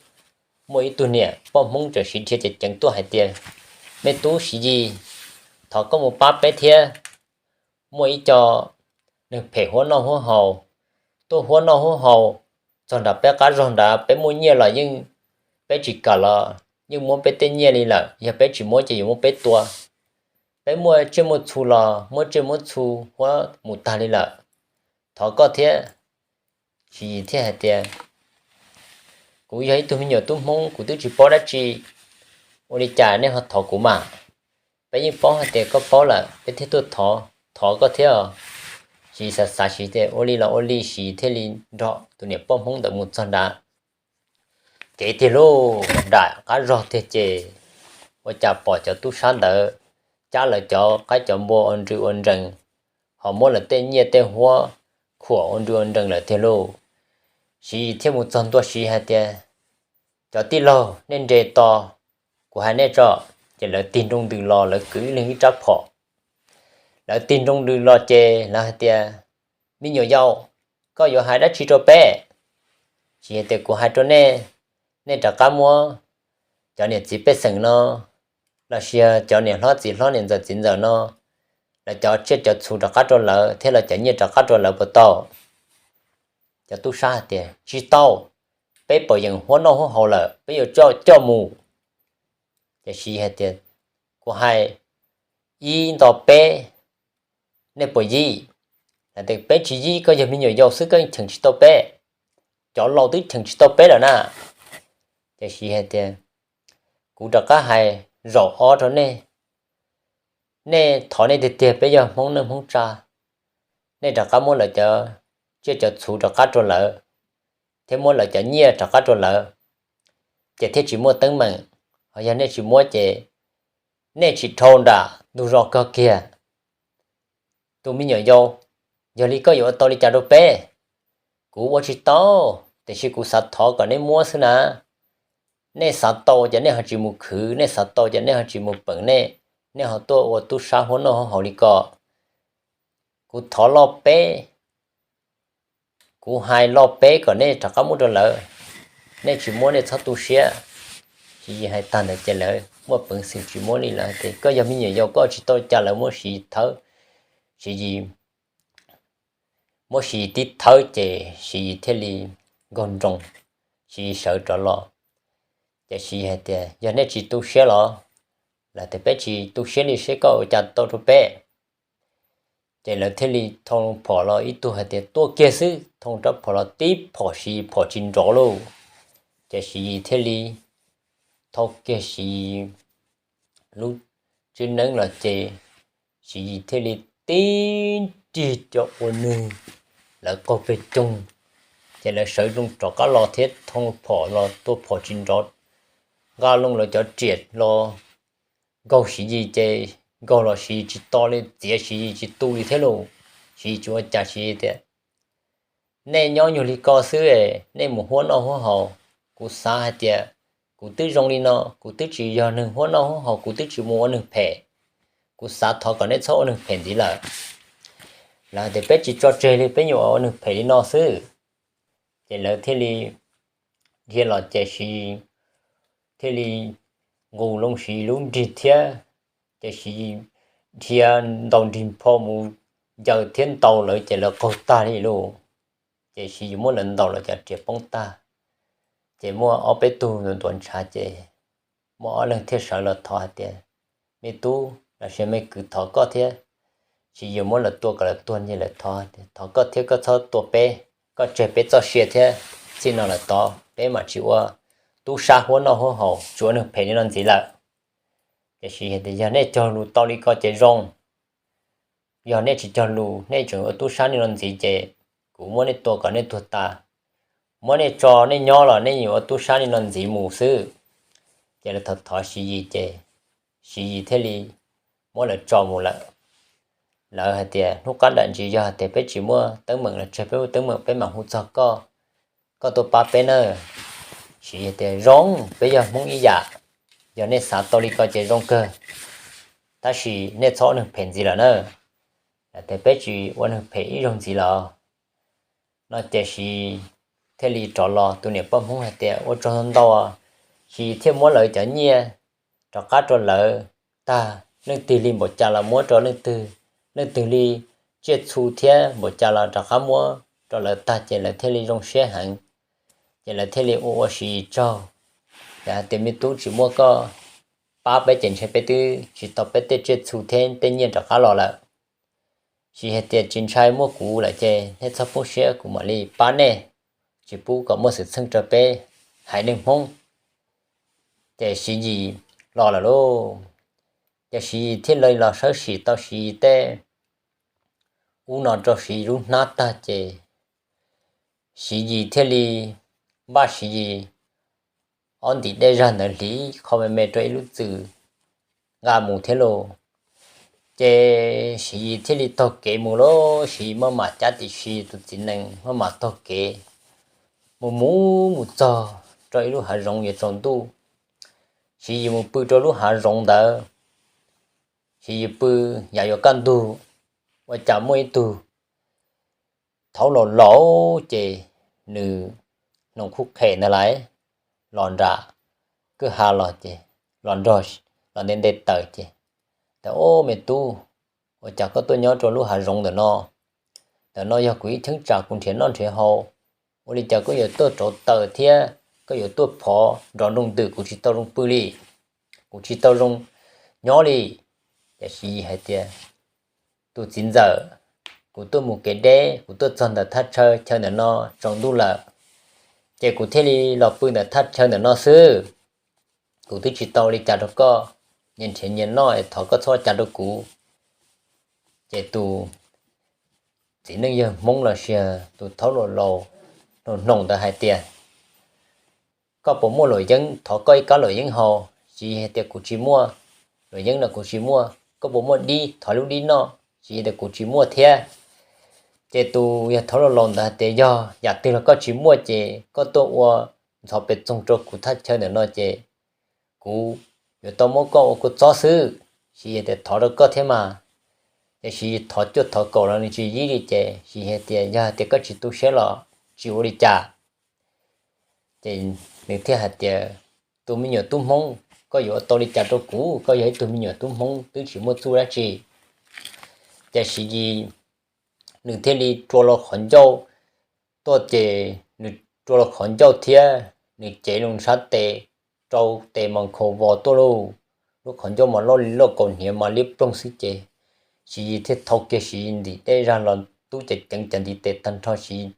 muaj ib tug niam poj Hmoob tseem siv dhia ceev ceev tuaj hais tias, me tub Siv Yis, thov koj mus pab peb thiab. Muaj ib co neeg phem huab noj huab haus, tuaj huab noj huab haus txog nram peb qab zog nrad, peb muaj nyiaj los yeej, peb tsis kam los yeej muab peb tej nyiaj li lawm, yog peb tsis muab ces yuav muab peb tua. Peb muaj tsiaj muaj txhu los muab tsiaj muab txhu huab mus tag li lawm. Thov koj thiab. Siv Yis thiaj hais tias, kuv yog ib tug me nyuam tub Hmoob, kuv twb tsis paub dab tsi, ua li cas nej ho thov kuv mas? Peb yeej paub hais tias koj paub lawm peb thiaj tuaj thov, thov koj thiab os. Siv Yis xav xav Siv Yis tias ua li los ua li, Siv Yis thiaj li nrog tus niam poj Hmoob ntawd mus txog nrad kev tiag lauj. Nram qab zog tiag ces ua cas pom cov tub sab ntawd cab lawv cov qaib cov npua ua nrws ua nrees, ho muab lawv tej nyiaj tej huab khuam ua nrws ua nrees lawm tiag lauj. Siv Yis thiaj mus txog ntua Siv Yis hais tias, cov tij laug, nej nres tos kuv hais nej tso. Ces lawv tig nroo ntws los, lawv kwv ib leeg ib rab phom. Lawv tig nroo ntws los ces lawv hais tias, me nyuam yaus, koj yuav hais dab tsi rau peb? Siv Yis hais tias, kuv hais rau nej, nej rov qab muab cov niam txiv pej xeem no, los sis yog cov niam hlob txiv hlob niam ntxawm txiv ntxawm no, lawv cov tsiaj cov txhu rov qab rau lawv thiab lawv cov nyiaj rov qab rau lawv puas tau? Cov tub sab hais tias, tsis tau, peb pom yeem huab noj huab haus lawm, peb yuav coj coj mus. Ces Siv Yis hais tias, kuv hais ib nto peb, nej puas yib? Lawv tias, peb tsis yib, koj yog me nyuam yaus xwb koj cheem tsis tau peb, cov laus twb cheem tsis tau peb lawm na. Ces Siv Yis hais tias, kuv rov qab hais zaum ob rau nej, nej thov nej tiag tiag, peb yog Hmoob neej Hmoob tsa, nej rov qab muab lawv cov tsiaj cov txhu rov qab rau lawv, thiab muab lawv cov nyiaj rov qab rau lawv, ces thiaj tsis muaj teeb meem. Ho yog nej tsis muab ces nej tsis dhau nram ntug zos kog kiag. Tus me nyuam yaus, yog li koj yuav ua tau li cas rau peb? Kuv ua tsis tau, tiam sis kuv xav thov kom nej muab xwb na. Nej xav tau ces nej ho tsis mus khwv, nej xav tau ces nej ho tsis mus peem nej, nej ho tuaj ua tub sab huab noj huab haus li ko. Kuv thov loj peb, kuv hais loj peb kom nej rov qab muab rau lawv, nej tsis muab nej txhob tu siab. Siv Yis hais tag ntawd ces lawv muaj peev xwm tsis muab li, lawv tias, koj yog me nyuam yaus koj tsis tau li cas, lawv muab Siv Yis thawb. Siv Yis muab Siv Yis tib thawb ces Siv Yis thiaj li nkaug nroos, Siv Yis sawv rov los. Ces Siv Yis hais tias, yog nej tsis tu siab los? Lawv tias, peb tsis tu siab li, seb koj ua cas tau rau peb. Ces lawv thiaj li thau phom los, ib tug hais tias, tuaj kiag xwb, thau rab phom los tib phom Siv Yis phom tsis nrov lauj. Ces Siv Yis thiaj li thau kiag Siv Yis lub tswb neeb los ces Siv Yis thiaj li tib nrig cov ua nws lawv qaug peg coog, ces lawv sawv zoo rov qab los thiab thau phom los tua phom tsis nrov, nqa loo lawv cov riam los nkaug Siv Yis ces nkaug los Siv Yis tsis to li, txiav Siv Yis tsis tu li thiab lauj. Siv Yis tsis ua cas, Siv Yis tias, nej nyob nyuag li ko xwb, nej mus huab noj huab haus. Kuv xav hais tias kuv twb zoo li no, kuv twb tsis yog neeg huab noj huab haus, kuv twb tsis mus ua neeg phem. Kuv xav thov kom nej txhob ua neeg phem ntxiv lawm. Lawv tias peb tsis tso tseg li, peb nyuam ua neeg phem li no xwb. Ces lawv thiaj li dhia los ces Siv Yis thiaj li nqus loo Siv Yis lub nrig thiab, ces Siv Yis dhia ntaus nrig npho mus ncaws thiab ntaus lawv ces lawv qaug tag li lauj. Ces Siv Yis muab lawv ntaus lawv cov riam poob tag. Ces muaj ob peb tug ntuav ntshav ces muaj ob leeg thiaj sawv los thov hais tias, me tub los sis me kwv, thov koj thiab. Siv Yis muab lawv tua kom lawv tuag ces lawv thov, thov koj thiab koj txhob tua peb, koj tseg peb txoj sia thiab, txij no lawm tod peb mam tsis ua tub sab huab noj huab haus, tsis ua neeg phem li no ntxiv lawm. Ces Siv Yis tias yog nej cog lus tau li ko ces zoo. Yog nej tsis cog lus, nej tseem ua tub sab li no ntxiv ces kuv muab nej tua kom nej tuag tas. Muab nej tso nej nyob los nej yuav ua tub sab li no ntxiv mus xwb. Ces lawv thov thov Siv Yis ces Siv Yis thiaj li muab lawv tso mus lawm. Lawv hais tias hnub qab dam ntsis yog hais tias peb tsis muaj teeb meem los tseg, peb muaj teeb meem peb mam hu txog koj, koj tuaj pab peb nawb. Siv Yis tias zoo, peb yog Hmoob ib yam, yog nej xav tau li ko ces zoo kawg, tab sis nej txhob ua neeg phem ntxiv lawm na. Lawv tias peb tsis ua neeg phem ib zaug ntxiv lawm no ces Siv Yis thiaj li rov los. Tus niam poj Hmoob hais tias ua tsaug ntau, Siv Yis thiaj muab lawv cov nyiaj rov qab rau lawv tag, leej twg li npaum cas los muab rau leej twg, leej twg li tsiaj txhu thiab npaum cas los rov qab muab rau lawv tag ces lawv thiaj li zoo siab heev. Ces lawv thiaj li ua ua Siv Yis tsaug, lawv hais tias me tub, tsis muaj koj pab peb ces ntshe peb twb tsis tau peb tej tsiaj txhu thiab tej nyiaj rov qab los lawm. Siv Yis hais tias tsis ntshai, muaj kuv lawm ces nej txhob poob siab, kuv mam li pab nej, tsis pub kom muaj xwm txheej rau peb haiv neeg Hmoob. Ces Siv Yis los lawm lauj. Ces Siv Yis thiaj li los sawb sim tau Siv Yis tej ub no rau Siv Yis lub hnab tag ces Siv Yis thiaj li npaj Siv Yis ob ntim dej zag ntawd hliv qho me me rau ib lub txwm nqa mus thiab lauj. Ces Siv Yis thiaj li taug kev mus lauj. Siv Yis maj mam cab tim Siv Yis tus txiv nees maj mam taug kev mus mus mus txog rau ib lub hav zoov yuav tsaus ntuj. Siv Yis mus pw rau lub hav zoov ntawd, Siv Yis pw yav yuav kaj ntug, ua cas muaj ib tug thaub laus laus ces nws hnoos khuj qhem ntawd lais los nram kwj ha los ces los nrog, los nte nte taws ces, tias, Ob, me tub, ua cas koj tuaj nyob rau lub hav zoov ntawm no? Ntawm no yog kuv ib cheeb tsam kuv nrhiav noj nrhiav haus, ua li cas koj yuav tuaj rauv taws thiab koj yuav tuaj phov nrov nroos ntws, kuv tsis tau zoo pw li, kuv tsis tau zoo nyob li. Ces Siv Yis hais tias, Tus txiv ntxawm, kuv tuaj mus kev deb, kuv tuaj txog ntawm thaj chaw chaw ntawm no tsaus ntuj lawm, ces kuv thiaj li los pw ntawm thaj chaw ntawm no xwb. Kuv twb tsis tau li cas rau koj, nyias nrhiav nyias noj es thov koj txhob ua cas rau kuv. Ces tus txiv neej yawg Hmoob los sis tus thaub laus laus hnoos hnoos ntawd hais tias, Koj puas muaj luam yeeb? Thov koj ib kab luam yeeb haus. Siv Yis hais tias, Kuv tsis muaj, luam yeeb no kuv tsis muaj. Koj puas muaj dib? Thov lub dib noj. Siv Yis tias, Kuv tsis muaj thiab. Ces tus yawg thaub laus laus ntawd hais tias, Yog yam twg los koj tsis muaj ces koj tuaj ua ntxhov pes txoog rau kuv thaj chaw ntawm no ces kuv yuav tau muab koj ua kua txob xwb. Siv Yis tias, Thov rau koj thiab mas. Ces Siv Yis thov cuaj thov kaum los nws tsis yib li ces Siv Yis hais tias, Yog hais tias koj tsis tu siab los tsis ua li cas. Ces nws thiaj hais tias, Tus me nyuam tub Hmoob, koj yuav ua tau li cas rau kuv? Koj yog ib tug me nyuam tub Hmoob twb tsis muaj txuj dab tsi. Ces Siv Yis nws thiaj li rua los qhov ncauj tuaj ces nws rua los qhov ncauj thiab nws cev loo ntshab tes rau tes mas nkhaus vos tuaj lauj. Lub qhov ncauj mas loj li loj, kaus hniav mas liab ploog xwb ces Siv Yis thiaj thau kiag Siv Yis ntim dej zag los tub ceev ceev cov ntiv tes tag nrho, Siv Yis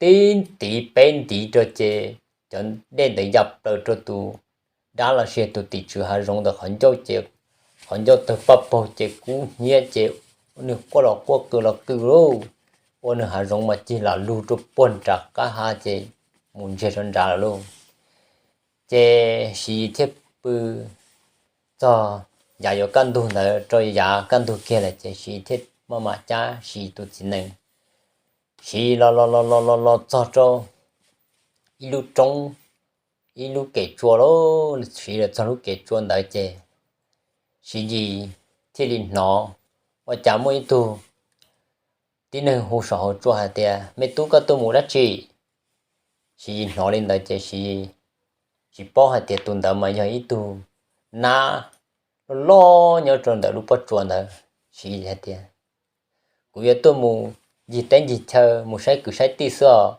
tib ntiv peb ntiv rau ces cov dej ntawd ya plaws rau tus dab los sis tus tim tswv hav zoov ntawd qhov ncauj ces qhov ncauj tawg paj paug ces kub hnyiab ces nws quaj los quaj qw los qw lauj, ua nws hav zoov mas cig lam lug rau puag nram qab hav ces mus ntsiag rau nrad lawm lauj. Ces Siv Yis thiaj pw txog yav yuav kaj ntug ntawd rau yav kaj ntug kiag lawm ces Siv thiaj maj mam cab Siv tus txiv nees, Siv los los los los los los txog rau ib lub roob, ib lub kem tsua lauj. Siv los txog lub kem tsua ntawd ces Siv Yis thiaj li hnov ua cas muaj ib tug tib neeg hu saum hauv tsua hais tias, Me tub, koj tuaj mus dab tsi? Siv Yis hnov li ntawd ces Siv Yis tsis paub hais tias tus ntawd mas yog ib tug nab loj loj nyob rau ntawm lub pob tsuas ntawd. Siv Yis hais tias, Kuv yuav tuaj mus ncig teb ncig chaw, mus saib kwv saib tij xwb os.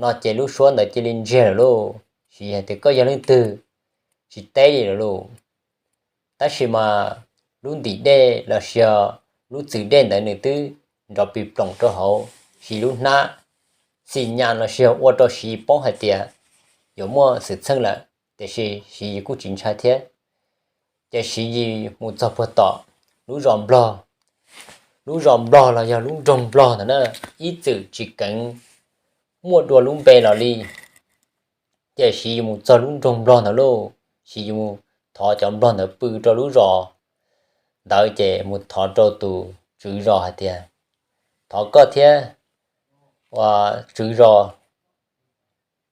No ces lub suab ntawd cia li ntsiag lawm lauj. Siv Yis hais tias, Koj yog leej twg? Tsis teb li lawm lauj. Tab sis mas lub ntim dej los sis lub txwm dej ntawd nws twb nrov pis ploom rau hauv Siv lub hnab, xim nyas los sis ua rau Siv paub hais tias yuav muaj xwm txheej lawm, tiam sis Siv Yis kuj tsis ntshai thiab. Ces Siv Yis mus txog puag tom lub zos nplog, lub zos nplog los yog lub nroog nplog ntawd na, ib txwm tsis keev muaj dua lub npe los li. Ces Siv Yis mus txog lub nroog nplog ntawd lauj, Siv Yis mus thov cov nplog ntawd pw rau lub zos ntawd ces mus thov rau tus tswv zos hais tias, Thov koj thiab, ua, tswv zos,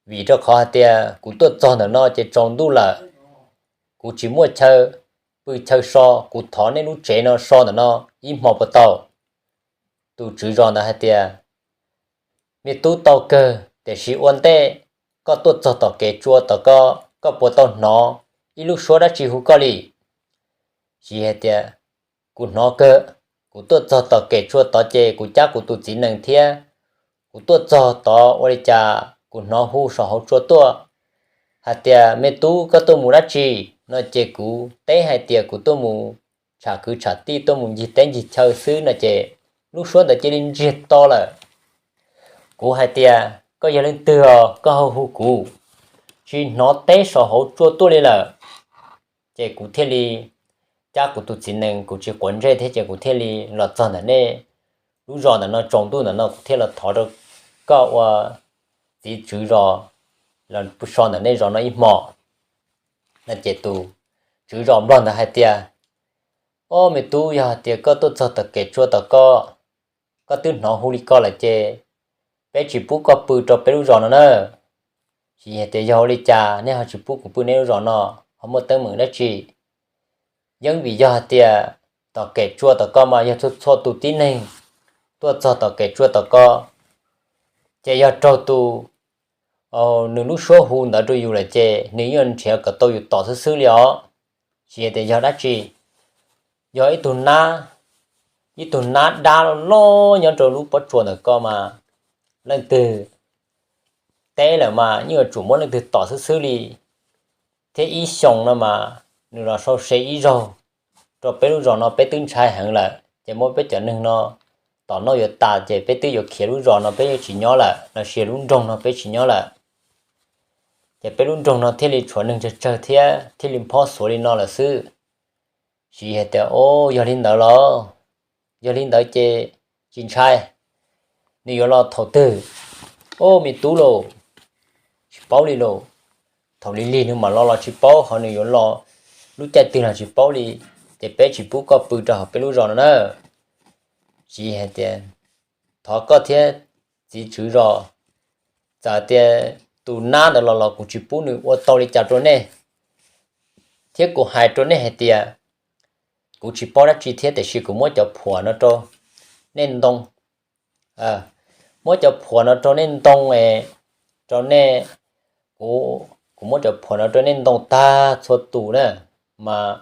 vim rau qhov hais tias kuv tuaj txog ntawm no ces tsaus ntuj lawm, kuv tsis muaj chaw pw chaw so, kuv thov nej lub tsev no so ntawm no ib hmo puas tau? Tus tswv zos ntawd hais tias, Me tub, tau kawg, tiam sis ua ntej koj tuaj txog tom kev tsua tom ko, koj puas tau hnov ib lub suab dab tsi hu koj li? Siv hais tias, Kuv hnov kawg, kuv tuaj txog tom kev tsua tod ces kuv cab kuv tus txiv nees thiab kuv tuaj txog tod ua li cas kuv hnov hu saum hauv tsua tuaj hais tias, Me tub, koj tuaj mus dab tsi? No ces kuv teb hais tias kuv tuaj mus tsham kwv tsham tij, tuaj mus ncig teb ncig chaw xwb no ces lub suab ntawd cia li ntsiag to lawm. Kuv hais tias, Koj yog leej twg os, koj ho hu kuv? Tsis hnov teb saum hauv tsua tuaj li lawm. Ces kuv thiaj li cab kuv tus txiv nees, kuv tsis quav ntsej thiab ces kuv thiaj li los txog ntawm nej lub zos ntawm no, tsaus ntuj ntawm no kuv thiaj los thov rau koj ua txiv tswv zos los so ntawm nej zos no ib hmo. No ces tus tswv zos nplog ntawd hais tias, Ob, me tub, yog hais tias koj tuaj txog tom kev tsua tom ko, koj twb hnov hu li ko lawm ces peb tsis pub koj pw rau peb lub zos no na. Siv hais tias, Yog ua li cas nej ho tsis pub kuv pw nej lub zos no, ho muaj teeb meem dab tsi? Yeej vim yog hais tias tom kev tsua tom ko mas yog txhua txhua tus tib neeg tuaj txog tom kev tsua tom ko, ces yog raug tus, nws lub suab hu ntawd rau yus lawm ces nws yeej nrhiav kom tau yus tom xwb xwb li os. Siv hais tias, Yog dab tsi? Yog ib tug nab, ib tug nab dab loj loj nyob rau lub pob tsuas ntawm ko mas leej twg teb lawm mas yeej yuav tsum muab leej twg tom xwb xwb li. Thiab ib xyoos no mas nws los sau se ib zaug rau peb lub zos no peb twb ntshai heev lawm, ces muab peb cov neeg no tom noj yuav tas ces peb twb yuav khiav lub zos no peb yuav tsis nyob lawm, los sis lub nroog no peb tsis nyob lawm. Ces peb lub nroog no thiaj li tshuav neeg tsawg tsawg thiab thiaj li phob xuav li no lawm xwb. Siv hais tias, Au, yog li ntawd los, yog li ntawd ces tsis ntshai. Nws yuav los thaum twg? Au, me tub lauj, tsis paub li lauj. Thaum lig lig nws mam los los tsis paub, ho nws yuav los lub caij twg los tsis paub li. Ces peb tsis pub koj pw rau hauv peb lub zos no na. Siv hais tias, Thov koj thiab txiv tswv zos, txawm tias tus nab ntawd los los kuv tsis pub nws ua tau li cas rau nej, thiab kuv hais rau nej hais tias kuv tsis paub dab tsi thiab, tiam sis kuv muab cov phuam no rau nej ntoo, muab cov phuam no rau nej ntoo, rau nej, kuv, kuv muab cov phuam no rau nej ntoo tag txhua tus na, mas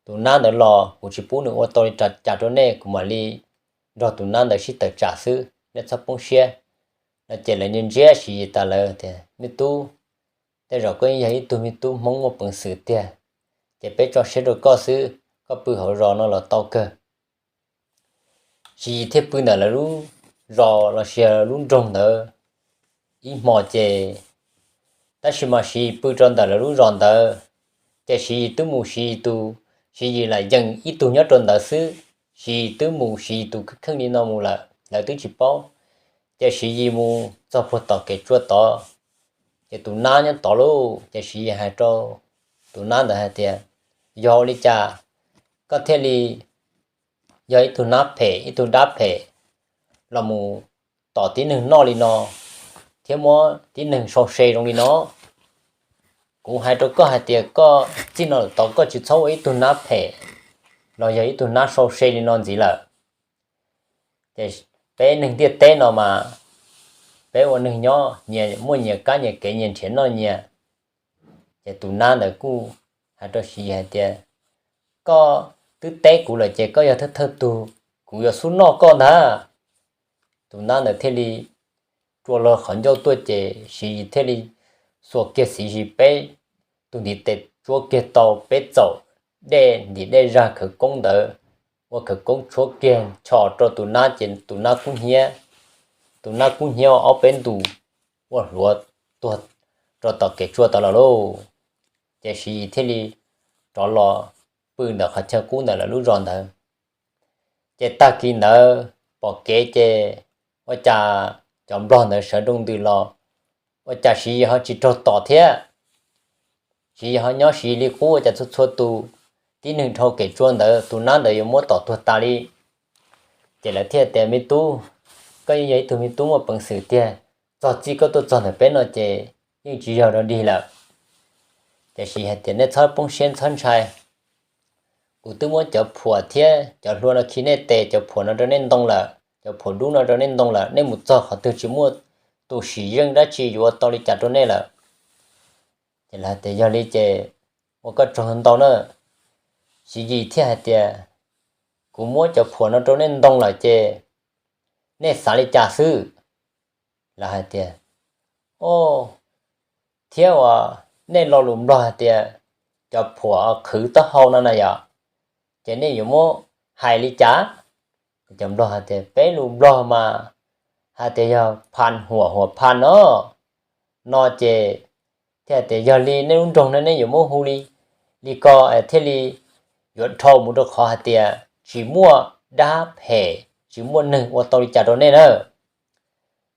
tus nab ntawd los kuv tsis pub nws ua tau li cas rau nej, kuv mam li nrog tus nab ntawd sib tawm tsam xwb, nej txhob poob siab. No ces lawv ntsia ntsia Siv Yis tas lawv tias, Me tub, tej zaum koj yog ib tug me tub Hmoob muaj peev xwm tiag, ces peb tso siab rau koj xwb, koj pw hauv zos no los tau kawg. Siv Yis thiaj pw ntawm lawv lub zos los sis lub nroog ntawd ib hmo ces, tab sis mas Siv Yis pw rau ntawm lawv lub zos ntawd, ces Siv Yis twb mus Siv Yis tus, Siv Yis lam yees ib tug nyob rau ntawd xwb. Siv Yis twb mus Siv Yis tus kheej kheej li no mus lawm, lawv twb tsis paub. Ces Siv Yis mus txog puag tom kev tsua tod, ces tus nab nyob tod lauj. Ces Siv Yis hais rau tus nab ntawd hais tias, Yog ua li cas koj thiaj li yog ib tug nab phem ib tug dab phem los mus tom tib neeg noj li no, thiab muab tib neeg sau se zoo li no. Kuv hais rau koj hais tias koj txij no lawm tod koj tsis txhob ua ib tug nab phem los yog ib tug nab sau se li no ntxiv lawm. Ces peb neeg ntiaj teb no mas peb ua neeg nyob nyias muaj nyias kab nyias kev nyias nrhiav noj nyias. Ces tus nab ntawd kuj hais rau Siv Yis hais tias, koj twb teb kuv lawm ces koj yog thawj thawj tug kuv yuav xub noj koj ntag. Tus nab ntawd thiaj li rua luag qhov ncauj tuaj ces Siv Yis thiaj li xuas kiag Siv Yis peb tug ntiv tes tsuab kiag tau peb txaum dej ntim dej zag khawv koob ntawd, ua khawv koob tshuab kiag ncho rau tus nab ces tus nab kub hnyiab, tus nab kub hnyiab ob peb ntus ua hluav tuag rau tom kev tsua tod lawm lauj. Ces Siv Yis thiaj li rov los pw ntawm qhov chaw qub ntawm lawv lub zos ntawd. Ces tag kis ntawd pom kev ces ua cas cov nplog ntawd sawv nroo ntws los, ua cas Siv Yis ho tsis raug tom thiab. Siv Yis ho nyob Siv Yis li qub, ua cas txhua txhua tus tib neeg dhau kev tsua ntawd tus nab ntawd yuav muab tom tuag tas li. Ces lawv thiaj tias, me tub, koj yeej yog ib tug me tub muaj peev xwm tiag, txog txij koj tuaj txog ntawm peb no ces yeej tsis yog dog dig lawm. Ces Siv Yis hais tias, nej txhob poob siab txhob ntshai, kuv twb muab cov phuam thiab cov hlua no khi nej tes, cov phuam no rau nej ntoo lawm, cov phuam dub no rau nej ntoo lawm, nej mus txog qhov twg tsis muaj tus sim zeej dab tsi yuav ua tau li cas rau nej lawm. Ces lawv tias, yog li ces ua koj tsaug ntau na. Siv Yis thiaj hais tias, kuv muab cov phuam no rau nej ntoo lawm ces nej xav li cas xwb? Lawv hais tias, o, thiab uas nej lo lus nplog hais tias cov phuam qhwv taub hau no na yom, ces nej yuav muab hais li cas? Cov nplog hais tias, peb lus nplog mas hais tias yog phan huam huam phan no, no ces thiaj hais tias, yog li nej lub nroog no nej yuav muab hu li, li ko thiaj li yuav dhau mus rau qhov hais tias tsis muaj dab phem tsis muaj neeg ua tau li cas rau nej na.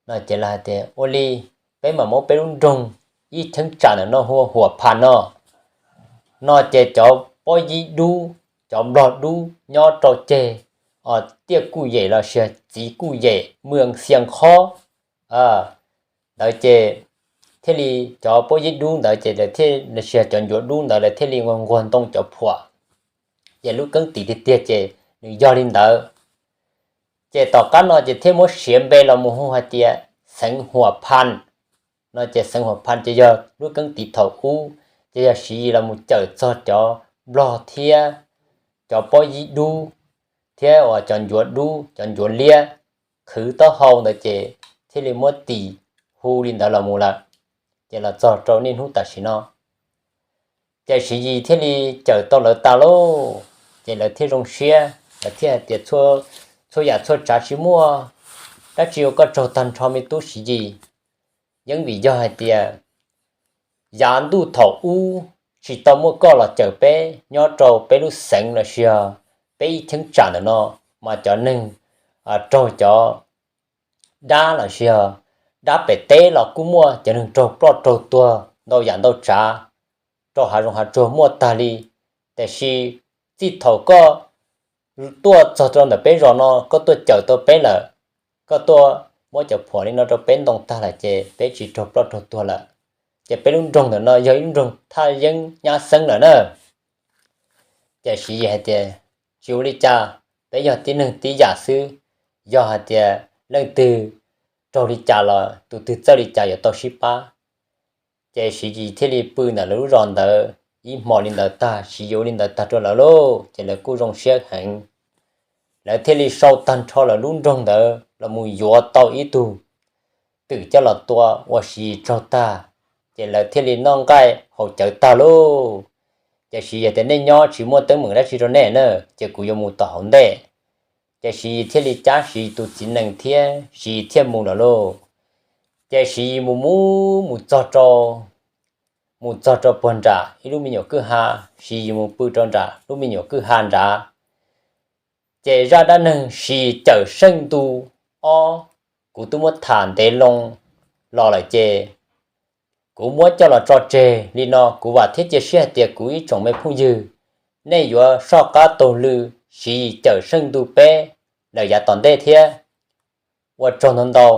No ces lawv hais tias, ua li, peb mam muab peb lub nroog ib cheeb tsam ntawm no hu ua Huam Phas no. No ces cov pob yib dub, cov nplog dub nyob rau ceg Tiaj Kuj Yem los sis Txiv Kuj Yem, Mws Xia Khob ntawd ces thiaj li, cov pob yib dub ntawd ces lawv thiaj, los sis cov ncuav dub ntawd lawv thiaj li nquag nquag ntoo cov phuam. Ces lub keeb tiv tiag tiag ces nws yog li ntawd. Ces tom qab no ces thiaj muab siav npe los mus hu hais tias xeev Huam Phas. No ces xeev Huam Phas ces yog lub keeb tiv thaum ub, ces yog Siv Yis los mus cawm txog cov nplog thiab cov pob yib dub thiab uas cov ncuav dub, cov ncuav liab qhwv taub hau ntawd ces thiaj li muab tis hu li ntawd los mus lawm. Ces los txog rau niaj hnub tam sim no, ces Siv Yis thiaj li cawm tau lawv tas lauj. Ces lawv thiaj zoo siab, lawv thiaj hais tias, txhua yam txhua tsav tsis muaj dab tsi ua koj tsaug tag nrho me tub Siv Yis. Yeeb vim yog hais tias yav ntuj thaum ub tsis tau muaj koj los cawm peb nyob rau peb lub xeev los sis yog peb ib cheeb tsam ntawm no, mas cov neeg raug cov dab los sis yog dab pem teb los kuj muaj, cov neeg raug ploj raug tuag ntau yam ntau tsav, rau hav zoov hav tsuag muaj tag li. Tiam sis txij thaum koj tuaj txog rau ntawm peb zos no, koj tuaj cawm tau peb lawm, koj tuaj muab cov phuam li no rau peb ntoo tag lawm ces peb tsis raug ploj raug tuag lawm. Ces peb lub nroog ntawm no yog ib lub nroog thaj yeeb nyab xeeb lawm na. Ces Siv Yis hais tias, tsis ua li cas, peb yog tib neeg tib yam xwb, yog hais tias leej twg raug li cas los tus twg txawj li cas yuav tau sib pab. Ces Siv Yis thiaj li pw ntawm lawv lub zos ntawd ib hmos li ntawd tag, Siv Yis ua li ntawd tag rau lawv lauj, ces lawv kuj zoo siab heev. Lawv thiaj li sau tag nrho lawv lub nroog ntawd los mus yuav tau ib tug twm coj los tua ua Siv Yis tsaug tag, ces lawv thiaj li noj nqaij haus cawv tag lauj. Ces Siv Yis tias, nej nyob tsis muaj teeb meem dab tsi rau nej na, ces kuv yuav mus tom hauv ntej. Ces Siv Yis thiaj li cab Siv Yis tus txiv nees thiab Siv Yis thiaj mus lawm lauj. Ces Siv Yis mus mus mus txog rau, mus txog rau puag nram ib lub me nyuam kwj ha, Siv Yis mus pw rau nram lub me nyuam kwj ha nrad. Ces zaj dab neeg Siv Yis cawm seej ntu ob, kuv twb muab tham ntev loo los lawm ces kuv muab coj los tso tseg li no. Kuv vam thiab cia siab hais tias kuv ib tsoom me phooj ywg nej yuav soj qab taug lw siv yim cawm seej ntu peb daws yav tom ntej thiab. Ua tsaug ntau ntau.